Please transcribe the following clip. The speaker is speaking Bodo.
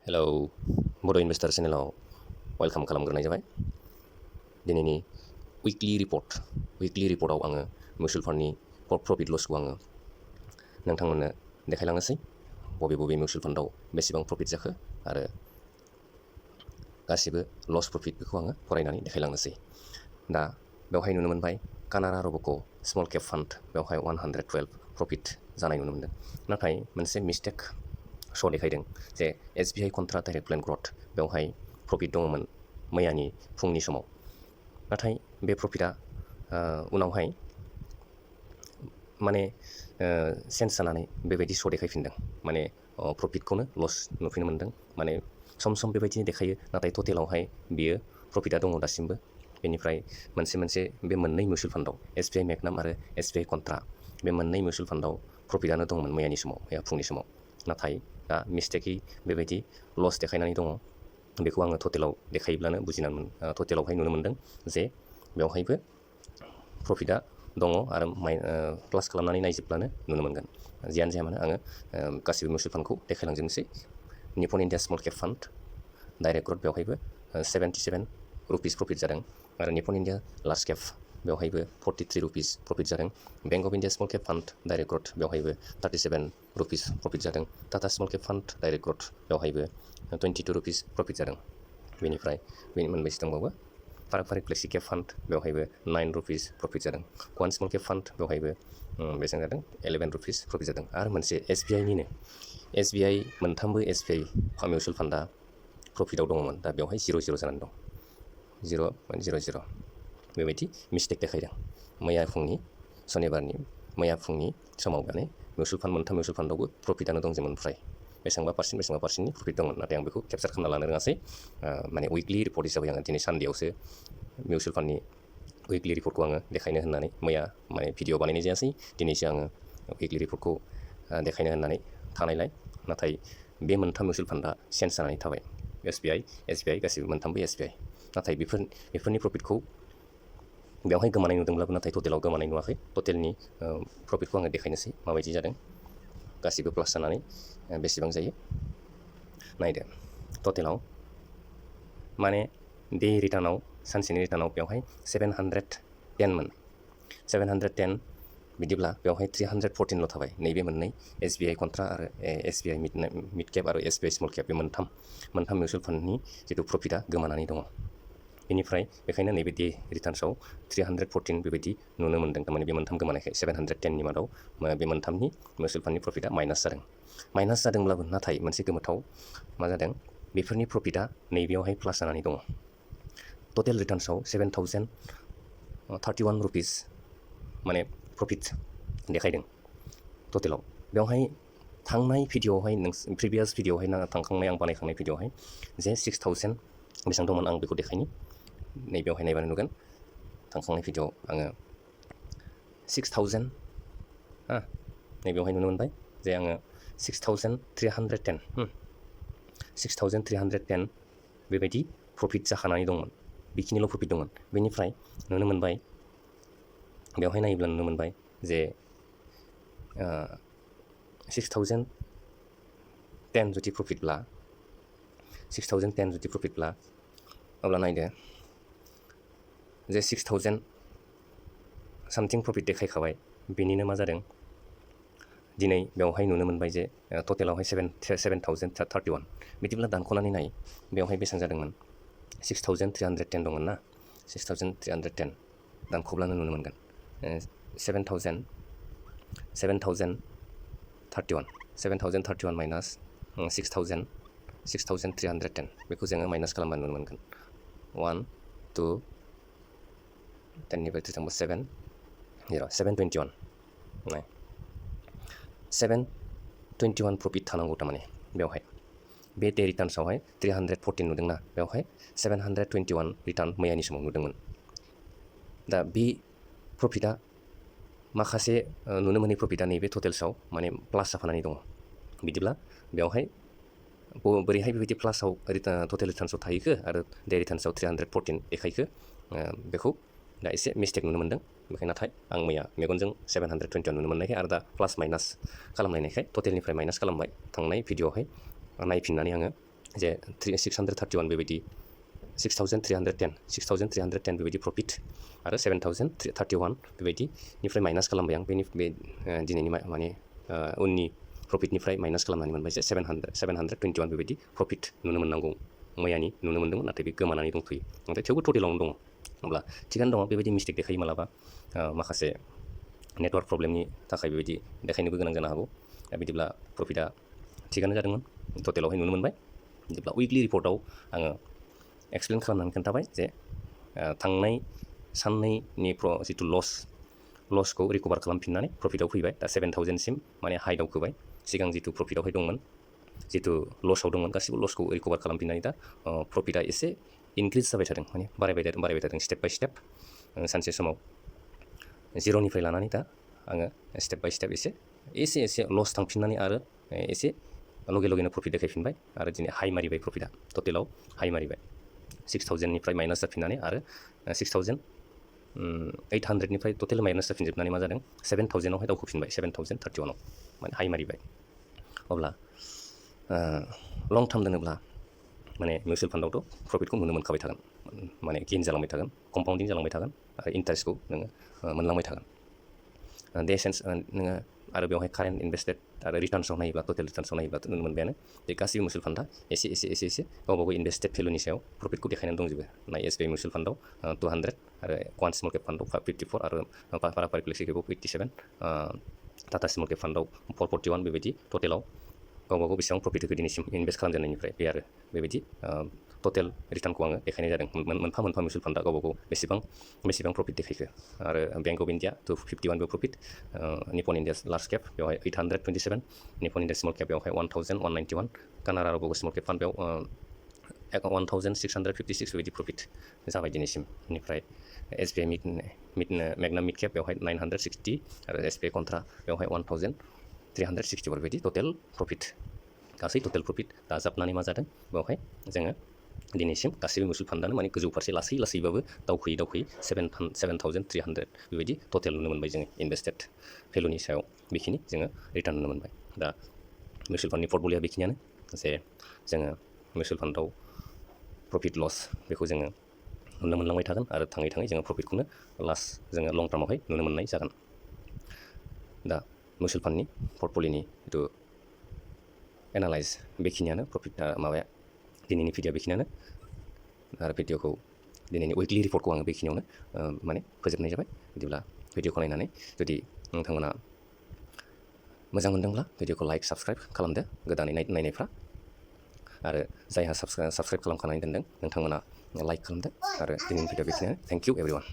हेलौ बड' इनभेस्टार चेनेलाव वेलकाम खालामग्रोनाय जाबाय। दिनैनि उइकलि रिपर्टआव आङो मिउचुवेल फान्डनि प्रफिट लसखौ आङो नोंथांमोननो देखायलांनोसै। बबे मिउचुवेल फान्डआव बेसेबां प्रफिट जाखो आरो गासिबो लस प्रफिट बेखौ आङो फरायनानै देखायलांनोसै। दा बेवहाय नुनो मोनबाय कानाडा रबक' स्मल केप फान्ड बेवहाय 112 प्रफिट जानाय नुनो मोनदों। नाथाय मोनसे मिस्टेक श' देखायदों जे SBI contra direct plan growth बेवहाय प्रफिट दङमोन मैयानि फुंनि समाव। नाथाय बे प्रफिटआ उनावहाय माने चेन्ज जानानै बेबायदि श' देखायफिनदों। माने प्रफिटखौनो लस नुफिननो मोनदों। माने सम बेबायदिनो देखायो, नाथाय टटेलावहाय बियो प्रफिटआ दङ दासिमबो। बेनिफ्राय मोनसे बे मोननै मिउचुवेल फान्डआव SBI मेगनाम आरो SBI कन्ट्रा बे मोननै मिउचुवेल फान्डआव प्रफिटआनो दंमोन मैयानि समाव, मैया फुंनि समाव। नाथाय दा मिस्टेकयै बेबायदि लस देखायनानै दङ। बेखौ आङो टटेलाव देखायोब्लानो टटेलावहाय नुनो मोनदों जे बेवहायबो प्रफिटआ दङ आरो प्लास खालामनानै नायजोबब्लानो नुनो मोनगोन। जियानो जाया मानो आङो गासिबो मिउचुवेल फान्डखौ देखायलांजोबनोसै। Nippon India small cap fund direct growth बेवहायबो 77 रुपिस प्रफिट जादों आरो निपन इन्डिया लार्ज केप बेवहायबो 43 रुपिस प्रफिट जादों। Bank of India small cap fund direct growth बेवहायबो 37 रुपिस प्रफिट जादों। Tata small cap fund direct growth बेवहायबो 22 रुपिस प्रफिट जादों। बेनिफ्राय बेनि मोनबैसो दंबावो फाराग फ्लेक्सि केप फान्ड बेवहायबो 9 रुपिस प्रफिट जादों। क्वान स्मल केप फान्ड बेवहायबो बेसेबां जादों 11 रुपिस प्रफिट जादों। आरो मोनसे SBI मोनथामबो SBI मिउचुवेल फान्डआ प्रफिटआव दङमोन। दा बेवहाय 0 जानानै दं, 0.00 बेबायदि मिस्टेक देखायदों। मैया फुंनि समाव माने मोनथाम मिउचुवेल फान्डआवबो प्रफिटआनो दंजोबोमोन। फ्राय बेसेबांबा पार्सेन्टनि प्रफिट दंमोन। नाथाय आं बेखौ केपचार खालामना लानो रोङासै। माने उइकलि रिपर्ट हिसाबै आङो दिनै सानडेआवसो मिउचुवेल फान्डनि उइकलि रिपर्टखौ आङो देखायनो होननानै मैया माने भिडिअ बानायनाय जायासै। दिनैसो आङो उइकलि रिपर्टखौ देखायनो होननानै थानायलाय, नाथाय बे मोनथाम मिउचुवेल फान्डआ चेन्ज जानानै थाबाय। SBI गासिबो मोनथामबो SBI। नाथाय बेफोरनि प्रफिटखौ बेवहाय गोमानाय नुदोंब्लाबो नाथाय टटेलाव गोमानाय नुवाखै। टटेलनि प्रफिटखौ आङो देखायनोसै माबायदि जादों। गासिबो प्लास जानानै बेसेबां जायो नायदो। टटेलाव माने डे रिटार्नाव सानसेनि रिटार्नाव बेवहाय 710 बिदिब्ला बेवहाय 314ल' थाबाय। नैबे मोननै SBI कन्ट्रा आरो SBI मिड केप आरो SBI स्मल केप बे मोनथाम मिउचुवेल फान्डनि जिथु प्रफिटआ गोमानानै दङ। बेनिफ्राय बेखायनो नैबे डे रिटार्न्सआव 314 बेबायदि नुनो मोनदों। थारमाने बे मोनथाम गोमानायखाय 710नि मादाव बे मोनथामनि मिउचुवेल फान्डनि प्रफिटआ माइनास जादोंब्लाबो नाथाय मोनसे गोमोथाव मा जादों, बेफोरनि प्रफिटआ नैबेयावहाय प्लास जानानै दङ। टटेल रिटार्न्सआव 7031 रुपिस माने प्रफिट देखायदों टटेलाव। बेवहाय थांनाय भिडिअआवहाय प्रिभियास भिडिअआवहाय थांखांनाय आं बानायखांनाय भिडिअआवहाय जे 6000 बेसेबां दंमोन आं बेखौ देखायनि। नैबेयावहाय नायबानो नुगोन। थांखांनाय भिडिअआव आङो 6000 नैबेयावहाय नुनो मोनबाय जे आङो 6310 बेबायदि प्रफिट जाखानानै दंमोन। बेखिनिल' प्रफिट दंमोन। बेनिफ्राय नुनो मोनबाय, बेवहाय नायोब्ला नुनो मोनबाय जे 6010 जुदि प्रफिटब्ला अब्ला नायदो जे 6000 सामथिं प्रफिट देखायखाबाय। बेनिनो मा जादों, दिनै बेवहाय नुनो मोनबाय जे टटेलावहाय 7031। बिदिब्ला दानख'नानै नाय बेवहाय बेसेबां जादोंमोन। 6310 दंमोन ना, 6310 दानख'ब्लानो नुनो मोनगोन 7031 माइनास 6310 बेखौ जोङो माइनास खालामबानो नुनो मोनगोन। 1 2 10निफ्राय 3 थांबा 7 0 721 नाय 721 प्रफिट थानांगौ। थारमाने बेवहाय बे डे रिटार्न्सआवहाय 314 नुदोंना, बेवहाय 721 रिटार्न मैयानि समाव नुदोंमोन। दा बे प्रफिटआ माखासे नुनो मोनै प्रफिटआ नैबे टटेल्सआव माने प्लास जाफानानै दङ। बिदिब्ला बेवहाय बोरैहाय बेबायदि प्लासआव टटेल रिटार्न्सआव थाहैखो आरो डे रिटार्न्सआव 314 देखायखो, बेखौ दा एसे मिस्टेक नुनो मोनदों। बेखायनो नाथाय आं मैया मेगनजों 721 नुनो मोननायखाय आरो दा प्लास माइनास खालामनायखाय टटेलनिफ्राय माइनास खालामबाय। थांनाय भिडिअआवहाय नायफिननानै आङो जे 631 बेबायदि 6,310 बेबायदि प्रफिट आरो 7,031 बेबायदिनिफ्राय माइनास खालामबाय आं बे दिनैनि माने उननि प्रफिटनिफ्राय माइनास खालामनानै मोनबाय जे 721 बेबायदि प्रफिट नुनो मोननांगौ मैयानि नुनो मोन्दोंमोन नाथाय बे गोमानानै दंथ'यो नाथाय थेवबो टटेलावनो दङ अब्ला थिगानो दङ बेबायदि मिस्टेक देखायो मालाबा माखासे नेटवार्क प्रब्लेमनि थाखाय बेबायदि देखायनोबो गोनां जानो हागौ दा बिदिब्ला प्रफिटआ थिगानो जादोंमोन टटेलावहाय नुनो मोनबाय बिदिब्ला उइकलि रिपर्टआव आङो एक्सप्लेन खालामनानै खोन्थाबाय जे थांनाय साननैनि जिथु लसखौ रिकभार खालामफिननानै प्रफिटआव फैबाय दा 7,000सिम माने हाइ दावखोबाय सिगां जिथु प्रफिटआवहाय दंमोन जिथु लसआव दंमोन गासिबो लसखौ रिकभार खालामफिननानै दा प्रफिटआ एसे इनक्रिज जाबाय थादों माने बारायबाय थादों स्टेप बाय स्टेप सानसे समाव 0निफ्राय लानानै दा आङो स्टेप बाय स्टेप एसे लस थांफिननानै आरो एसे लगेनो प्रफिट देखायफिनबाय आरो दिनै हाइ मारिबाय प्रफिटआ टटेलाव हाइ मारिबाय 6,000निफ्राय माइनास जाफिननानै आरो 6,800निफ्राय टटेल माइनास जाफिनजोबनानै मा जादों 7,000आवहाय दावखोफिनबाय 7,031आव माने हाइ मारिबाय अब्ला लं टार्म दोनोब्ला माने मिउचुवेल फान्डआवथ' प्रफिटखौ नुनो मोनखाबाय थागोन माने गेइन जालांबाय थागोन कम्पाउन्डिं जालांबाय थागोन आरो इन्टारेस्टखौ नोङो मोनलांबाय थागोन दे सेन्स नोङो आरो बेवहाय कारेन्ट इनभेस्टेड आरो रिटार्न्सआव नायोब्ला टटेल रिटार्न्सआव नायोब्लाथ' नुनो मोनबायानो बे गासैबो मिउचुवेल फान्डआ एसे गावबा गाव इनभेस्टेड भेलुनि सायाव प्रफिटखौ देखायनानै दंजोबो नाय एसबिआइ मिउचुवेल फान्डआव 200 आरो क्वान्ट स्मल केप फान्डआव 54 आरो पारापारि फ्लेक्सि केपआव 87 टाटा स्मल केप फान्डआव 441 बेबायदि टटेलाव गावबा गाव बेसेबां प्रफिट होखो दिनैसिम इनभेस्ट खालामजेननायनिफ्राय बे आरो बेबायदि टटेल रिटार्नखौ आङो देखायनाय जादों मोनफा मिउचुवेल फान्डआ गावबा गाव बेसेबां प्रफिट देखायखो आरो बेंक अफ इन्डिया 251 बेयाव profit Nippon India large cap बेवहाय 827 निपन इन्डिया स्मल केप बेवहाय 1,191 कानाडा रावबो स्मल केप फान्ड बेयाव 1,656 बेबायदि प्रफिट जाबाय दिनैसिम बेनिफ्राय एसबिआइ मेगना मिड केप बेवहाय 960 आरो एसबिआइ कन्ट्रा बेवहाय 1,364 बेबायदि टटेल प्रफिट गासै टटेल प्रफिट दाजाबनानै मा जादों बेवहाय जोङो दिनैसिम गासैबो मिउचुवेल फान्डआनो माने गोजौ फारसे लासैबाबो दावखोयै 7,300 बेबायदि टटेल नुनो मोनबाय जोङो इनभेस्टेड भेलुनि सायाव बेखिनि जोङो रिटार्न नुनो मोनबाय दा मिउचुवेल फान्डनि पर्टफलिअ'आ बेखिनियानो जे जोङो मिउचुवेल फान्डआव प्रफिट लस बेखौ जोङो नुनो मोनलांबाय थागोन आरो थाङै जोङो प्रफिटखौनो जोङो लं टार्मावहाय नुनो मोननाय जागोन दा मिउचुवेल फान्डनि पर्टफलिअ'नि जिथु एनालाइज बेखिनियानो प्रफिट माबाया दिनैनि भिडिअ बेखिनियानो आरो भिडिअखौ दिनैनि उइकलि रिपर्टखौ आङो बेखिनियावनो माने फोजोबनाय जाबाय बिदिब्ला भिडिअखौ नायनानै जुदि नोंथांमोना मोजां मोनदोंब्ला भिडिअखौ लाइक साबस्क्राइब खालामदो गोदानै नायनायफ्रा आरो जायहा साबस्क्राइब खालामखानानै दोनदों नोंथांमोना लाइक खालामदो आरो दिनैनि भिडिअ बेखिनियानो थेंक इउ एभरिवान